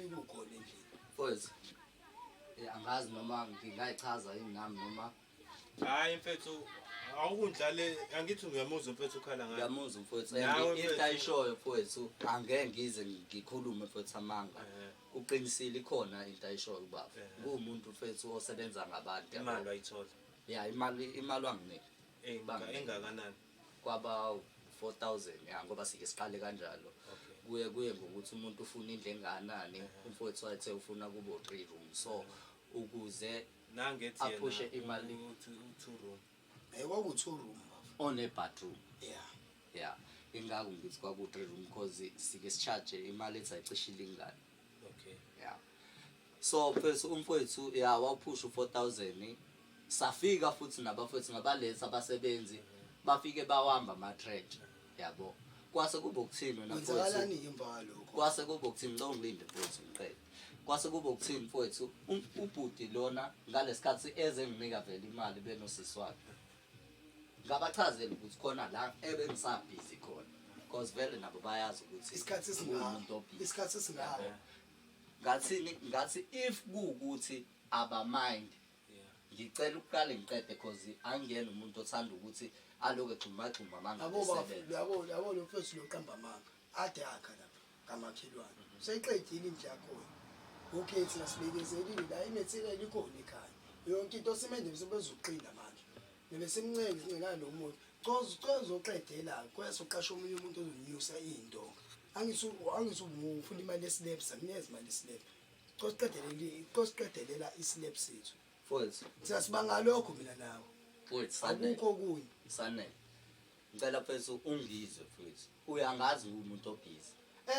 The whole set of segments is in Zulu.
ufike ukhona endlini. Mfowethu, angazi noma ngingayichaza yini nami noma. Hayi mfethu, awukundlale, angithi uyamuzwa mfethu ukhala ngayo. Ngiyamuzwa mfowethu. Nawe And into mfethu. ayishoyo mfowethu, angeke ngize ngikhulume mfowethu amanga. Uqinisile, ikhona into ayishoyo ubaba. Kuwumuntu mfethu osebenza ngabantu, yabo. Imali wayithola. Ya, imali wanginika. Banginika. Engakanani? Kwaba 4000, ya, ngoba sike siqale kanjalo. Kuye ngokuthi umuntu ufuna indlu engakanani, umfowethu wayethe ufuna kubo 3 room. So ukuze Nangethi yena aphushe imali. u-2 room. Kwaku 2 room bafo. One bathroom. Yeah. Yeah. Ingakho ngithi kwaku 3 room because sike si-charge imali ethi ayicishe ilingane. Yeah. So mfethu, umfowethu ya wawuphusha u4000. Safika futhi nabafowethu ngabaletha abasebenzi, bafike bawamba ama-trench, yabo. Kwase kube ukuthini wena mfowethu? Kwenzakalani ke emva kwalokho? Kwase kube ukuthini, ngicela ungilinde mfowethu ngiqede. Kwase kube ukuthini mfowethu, ubhuti lona ngalesikhathi eze nginika vele imali benosisi wakhe. Ngabachazela ukuthi khona la ebengisabhizi khona, because vele nabo bayazi ukuthi Isikhathi esingaka. ngumuntu obhizi. Isikhathi esingaka. Yabo. Ngathini, ngathi if kuwukuthi abamind, ngicela ukuqale ngiqede, because angiyena umuntu othanda ukuthi aloku egxuma-gxuma uma ngabe Yabo bafo, esebenza. yabo lo mfethu lo qamba amanga. Ade akha lapha kamakhelwane. Seyiqedile indlu yakhona. Okay, thina sibekezelile la, i-material ikhona ekhaya. Yonke into simende bese bezoqina manje. Bebe simncenge sincengana lo muntu. Coz coz uzoqedela, kwese uqasha omunye umuntu ozonyusa indonga. Angithi ufuna imali yeslab, sakunikeza imali yeslab. Cosiqedelela islab sethu. Mfowethu. Thina sibanga lokho mina nawe. Mfowethu, Sanele. Akukho okunye. Sanele. Ngicela mfethu ungizwe mfethu. Uyangazi ngumuntu obhizi.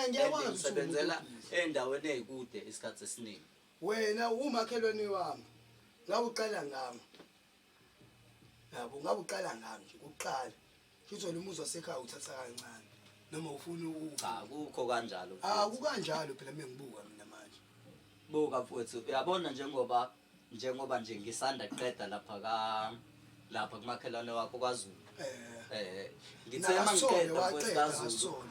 Ngiyakwazi And ukuthi uwumuntu ngisebenzela obhizi. endaweni eyikude isikhathi esiningi. Wena umakhelwane wami. Ngabe uqala ngami. Yabo, ngabe uqala ngami nje kuqala. Futhi wena umuzi wasekhaya uthatha kancane. Noma ufuna Cha, akukho kanjalo mfethu. Ah, kukanjalo phela mengibuka mina manje. Buka mfethu, uyabona njengoba nje ngisanda kuqeda lapha ka lapha kumakhelwane wakho kwaZulu. Ngithe Nakasithole, mangiqeda mfethu waqeda, kaZulu. akasithole.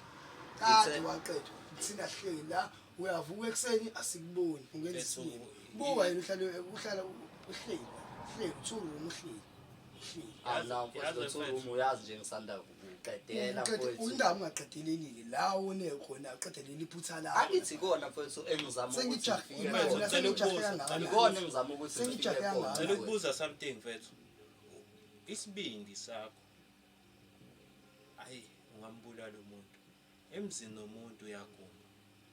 Kade waqeda. Thina hleli la, uyavuka ekuseni asikuboni, ungenza Mfethu, isilima. Buka yena uhlala uhleli, uhleli, two room uhleli. Uhleli. Ah, no, mfethu, Yazi lo two mfethu. room uyazi nje ngisanda kuqedela, Uqede- mfethu. Indaba ungaqedeleli la wone khona, uqedelele iphutha lakho. Angithi kona mfethu engizama ukuthi Sengijahe ngifike imali, khona. sengijahe Ngicela kangakanani? Ikona engizama ukuthi ngifike Sengijahe khona, kangakanani? Ngicela mfethu. ukubuza something mfethu. Isibindi sakho. Ayi, ungambulala umuntu. Emzini womuntu uyagumba.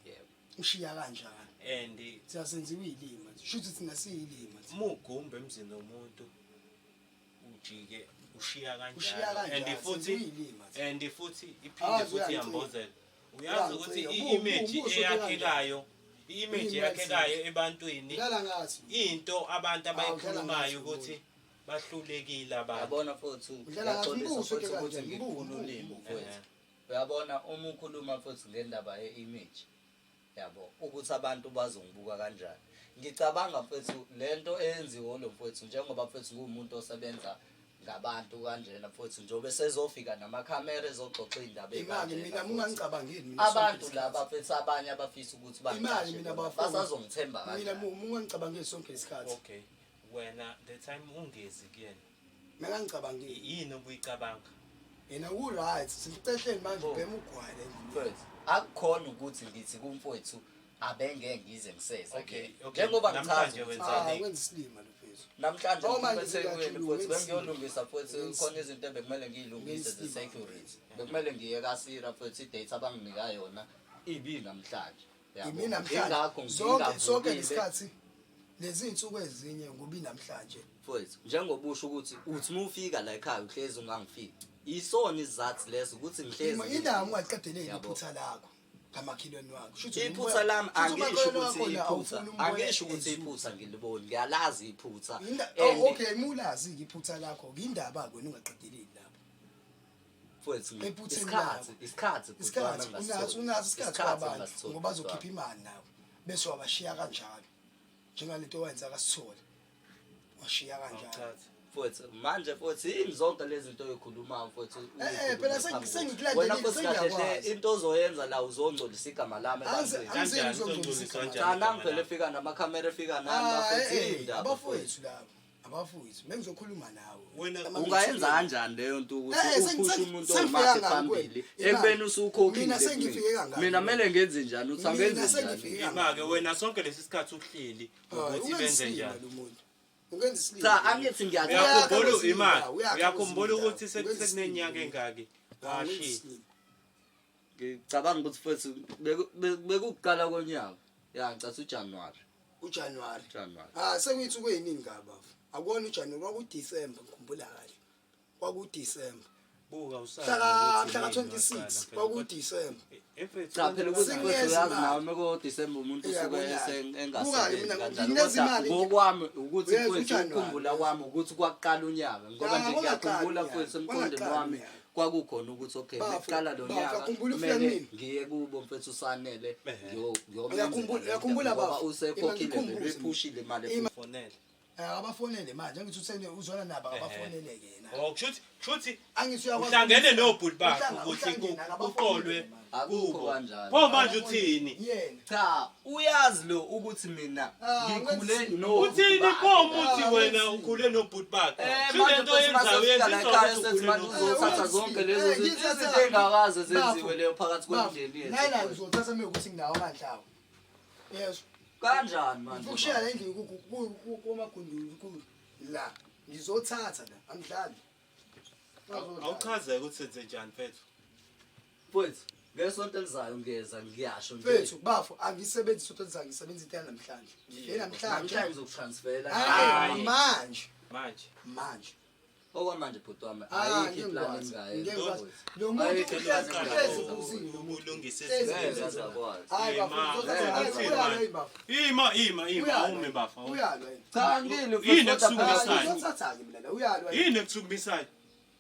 Yebo. Ushiya kanjani? And siyasenziwa izilima. Shuthi thina siyilima. Uma ugumba emzini womuntu ujike ushiya kanjalo. Ushiya kanjalo, And senziwa izilima. futhi iphinde Awazi futhi uyancika. iyambozela. Uyazi ukuthi Uyancika. i-image Ubuso eyakhekayo, i-image Image eyakhekayo ebantwini. Udlala ngathi. Into abantu Ah, udlala abayikhulumayo ngathi ukuthi bahlulekile abantu. Uyabona futhi, Udlala ngathi, ngiyaxolisa umbuso futhi ke ukuthi kanjani, ngikukhululile umbuso, umbuso. mfowethu. Uyabona uma ukhuluma futhi ngendaba ye-image, yabo, ukuthi abantu bazongibuka kanjani. Ngicabanga mfethu lento eyenziwe lo mfowethu, njengoba mfethu nguwumuntu osebenza ngabantu kanjena mfowethu, njengoba sezofika namakhamera ezoxoxa iy'ndaba Imali ey'kanjena mina futhi. mungangicabangeli mina sonke Abantu isikhathi. laba mfethu abanye abafisa ukuthi Imali bangiqashe mina bona, bafo. basazongithemba Mina kanjani? mungangicabangeli sonke isikhathi. Okay. Wena the time ungezi kuyena. Mina ngicabangile. Yini obuyicabanga? Yena u right, sicehleni manje Oh. ubhema ugwala endlini. Mfowethu, akukhona ukuthi ngithi kumfowethu abengeke ngize ngiseza Okay, kuyena. okay. Njengoba ngichaza Namhlanje ukuthi wenzani? Ah, wenza isilima lo mfethu. Namhlanje Oh, manje ngiphethe siyajuluka, mfowethu, wenza bengiyolungisa mfowethu, Wenza khona izinto ebekumele ngiyilungise Wenza ze-security. Bekumele ngiye kaSira mfowethu, i-date abanginika yona ibi namhlanje. Yabo. Imi namhlanje. Ingakho Zonke sonke ngingavukile. lesikhathi lezi insuku ezinye ngoba namhlanje. Mfowethu, njengoba usho ukuthi uthi uma ufika la ekhaya uhlezi ungangifici. Isona isizathu leso ukuthi ngihlezi Indaba ungaqedeleli Yabo. iphutha lakho ngamakhelwane wakho. Shuthi Iphutha lami shuthi angisho umakhelwane ukuthi wakho la iphutha, awufuni umbone angisho ukuthi ezulu. iphutha ngiliboni, ngiyalazi iphutha. Oh, And okay, mulazi iphutha lakho, indaba kwena ungaqedeleli lapho. Mfowethu, Ephutheni lakho. isikhathi, bhuti wami, Isikhathi, engingasitholi. unaso isikhathi Isikhathi kwabantu, engingasitholi, ngoba bhuti bazokhipha wami. imali nabo bese wabashiya kanjalo. Njengalento owenza kaSithole. Washiya kanjalo. Awuchazi. Mfowethu, manje mfowethu yini zonke lezi zinto oyikhulumayo mfowethu? Eh, eh, phela sengikulandelile, Wena mfowethu kahle hle sengiyakwazi. into ozoyenza la uzongcolisa igama lami ebantwini. Angizi Kanjani ngizongcolisa uzongcolisa igama kanjani? Cha nangu phela efika namakhamera efika nani Ah, bafowethu eh, eh, indaba. abafowethu labo, abafowethu mengizokhuluma nawe. Wena Ungayenza kanjani leyo nto ukuthi Eh, eh, uphushe umuntu sengifike omakhe kangaki phambili kuwena? ekubeni usukhokhile Mina sengifike kumina. kangaki Mina kumele ngenze njani uthi Mina angenze njani? sengifike Ima-ke wena sonke lesi sikhathi uhleli ukuthi benze njani. lo muntu. Ungenza isilima. Cha angithi ngiyathatha Uyakha Uyakhumbula kwezinye ima, indawo, uyakha uyakhumbula kwezinye ukuthi indawo, ungenza sekunenyanga isilima. engaki Ah, ungenza washiya. isilima. Ngicabanga ukuthi mfowethu bekukuqala konyaka. Ya ngicatha uJanuary. uJanuary. January. Ah, sekuyinsuku eziningi kabi bafo. Akuwona uJanuary, kwakuDecember ngikhumbula kahle. KwakuDecember. Buka usazi Mhla ukuthi mhla nini ka-26 waqala phela. kwakuDecember. Mfethu, Cha phela ukuthi Sengiyeza mfowethu uyazi imali. nawe meko December umuntu Yeah, usuke kunjalo. engasebenzi Buka-ke mina, kanjalo. nginezi Kodwa imali. ngokwami ukuthi Uyeza mfowethu uJanuary. ukukhumbula kwami ukuthi kwaqala unyaka ngoba Ya, nje kwaqala ngiyakhumbula unyaka, mfowethu emqondweni kwaqala wami unyaka. kwakukhona ukuthi okay Bafo, bekuqala lo bafo, nyaka uyakhumbula ufika kumele nini? ngiye kubo mfethu usanele Ehhe. Uyakhumbula- uyakhumbula ngoba bafo? usekhokhile Ima vele ngikhumbuze. uyiphushile imali Ima- Fonele. Eh, abafonele manje angithi uthene uzwana nabo akabafonele ke yena. Oh, kushuthi kushuthi Angithi uyakwazi uhlangene nobhuti bakhe ukuthi Uhlangene, akabafonele kuqolwe manje. Akukho kubo. kanjalo. Pho manje uthini? Yena. Cha uyazi lo ukuthi mina Ah, ngikhule wenza- no Uthini pho umuthi Ah, wena wenza- ukhule nobhuti bakhe? Eh Shuthi manje lento futhi oyenzayo masefika la uyenziswa ekhaya ukuthi sethi ukhule manje nobhuti uzothatha bakhe. zonke lezo Eh, zinto ngithatha- izinto ey'ngakaze Bafo, zenziwe leyo phakathi bafo, kwemindeni yethu. Nayila ngizothatha mina ukuthi nginawo amandla awo. Yes. Kanjani manje? Ukushiya la endlini komagundulu ku la. Ngizothatha la, angidlali. Awuchazeke ukuthi senze njani mfethu. Mfowethu, ngesonto elizayo ngiyeza ngiyasho nje. Mfethu, bafo, angisebenzi isonto elizayo, ngisebenza into yanamhlanje. Ngifike Namhlanje namhlanje. ngizokutransfera. Hayi, Hayi. manje, Manje. manje. Okwamanje bhuti wami Ah, ayikho iplan ngeke ngikwazi, engingayenza. ngeke ngikwazi. mfowethu. Lo muntu Ayikho iplan uhlezi engingayenza, uhlezi mfowethu. ebuzile lo muntu. Ulungise Hlezi Ngeke izinto. ngizakwazi. Hayi bafo, Ima, ngizothatha hayi, uthini uyalwa manje? yini bafo? Ima ima ima Uyalwa awume yini? bafo. awume. Uyalwa yini? Cha ngile Yini mfowethu, kodwa ekusukumisayo? phela Ngizothatha-ke mina la, uyalwa yini? Yini ekusukumisayo?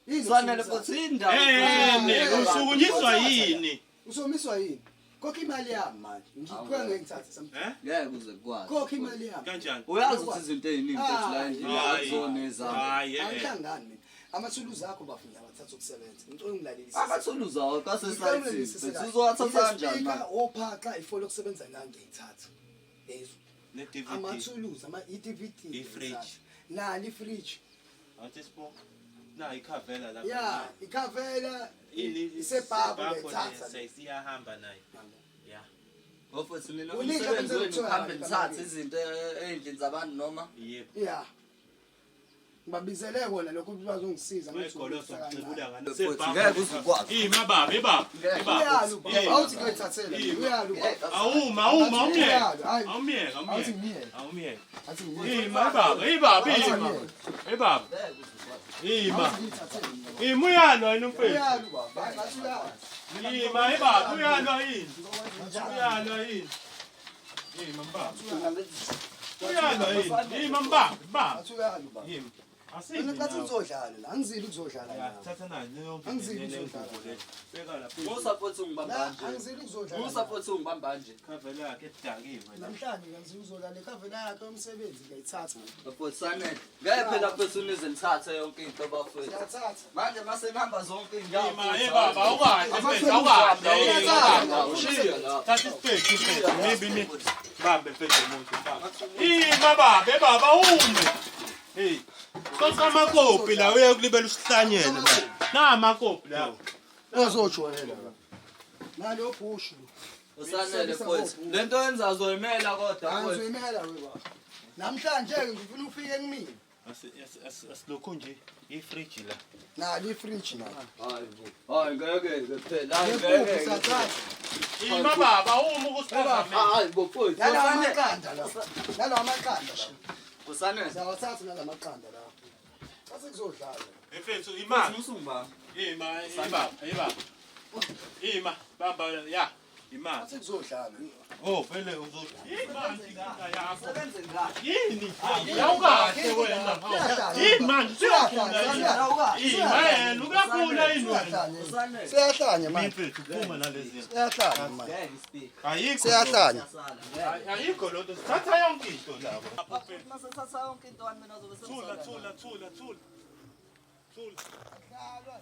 Yini Sanele ekusukumisayo? futhi indaba. Eh, ne, Eh, usukunyiswa ngizothatha yini? la. Usomiswa yini? Khokha imali yami manje. Ngikho ngeke ngithathe sam. Eh? Ngeke uze kukwazi. Khokha imali yami. Kanjani? Uyazi ukuthi izinto ey'ningi mfethu la endlini Hayi. akuzona ezami. Hayi, eh. Angihlangani mina. Amathuluzi akho bafo ngiyawathatha ukusebenza. Ngicela ungilalelise. Amathuluzi awo Ngicela kasesayithini. ungilalelise Mfethu kahle. uzowathatha kanjani Ile manje? speaker, ophaqa ifoni yokusebenza nayo ngiyayithatha. Yezwa. Ne DVD. Amathuluzi ama i-DVD. I-fridge. Nali i-fridge. Athi spo. Na ikhavela lapha. Ya, ikhavela Ini isebhabu isebhakho ngiyayithatha. le, siyahamba nayo. Ya. Mfowethu nina Kuningi umsebenzi wenu abenzela uhambe kuthiwa nithathe izinto ey'ndlini zabantu noma Yebo. Ya. Ngibabizele kona lokho ukuthi bazongisiza Wegoloso uxebula ngani? Mfowethu, ngeke uze ukwazi. Ima baba, ibaba. Ngeke. Ibaba. Uyalu baba. Ima. Awuthi ngiyithathela. Uyalu baba. Awuma, awuma, awumyeke. Uyalu, hayi. Awumyeke, Awuthi awumyeke. ngiyeke. Awumyeke. Athi ngiyeke. Ima baba, ibaba, Awuthi ima. ngiyeke. Ibaba. Ngeke uze ukwazi. Ima. Awuthi ngiyithathele mina. Ima uyalwa yini mfethu? Uyalu baba. Hayi, ngathi uyalu. Ima ibaba, uyalwa yini? Uyalwa yini? Ima mbaba. Uyalwa yini? Ima mbaba, baba. Ngathi uyalu baba. Ima. Mina ngathi Asizi. ngizodlala la. Angizili ukuzodlala Ya, la. thatha nayo leyo Angizili le ukuzodlala. ngubo le. Beka lapha. Musa futhi ungibamba La kanje. angizili ukuzodlala. Musa futhi ungibamba kanje. Khavela yakhe edakiwe. la. Namhlanje ngizili ukuzodlala ikhavela yakhe yomsebenzi ngiyayithatha. Mfowethu sanele. Ngeke phela mfethu nize nithathe yonke into bafowethu. Ngiyathatha. Manje mase nihamba zonke iy'ndawo. Ima, eh baba, awukahle mfethu, awukahle. Ngiyathatha. Ushiya la. Thatha isiphethu mfethu, mibi mi. Bambe mfethu umuntu baba. Ima baba, eh baba ume. Hey. Xoxa amakopi la uye kulibela usihlanyele manje. Na amakopi la. Ungazojwayela la. Nalo bhushu. Usanele mfowethu. Lento yenza uzoyimela kodwa mfowethu. Angizoyimela we baba. Namhlanje ke ngifuna ufike kumina. Asilokhu nje ifridge la. Nalo ifridge nalo. Hayi bo. Hayi ngeke ke phela. Hayi Nempuphu ngeke. sathatha. Ima baba uma ukusiphazamisa. Hayi bo mfowethu. Nalawa Usanele. amaqanda la. Nalawa amaqanda la. Usanele. Siyawathatha nalama qanda la. Sase kuzodlala. Mfethu ima. Musa ungibamba. Ima, ibaba, ibaba. Ima, bamba ya. Ima. Sase kuzodlala. Oh vele uzo Yini manje inkinga yakho? Sebenze ngani? Yini? Awukahle wena. Yini manje usuyagula yini? Yini wena uyagula yini wena? Usanele. Siyahlanya manje. Mfethu phuma nalezi zinto. Siyahlanya manje. Ngeke ispeaker. Ayikho. Siyahlanya. Siyasala. Ngeke. Ayikho lonto. Sithatha yonke into la. Mase thatha yonke into wami mina zobe Thula sengisala. thula thula thula. Thula.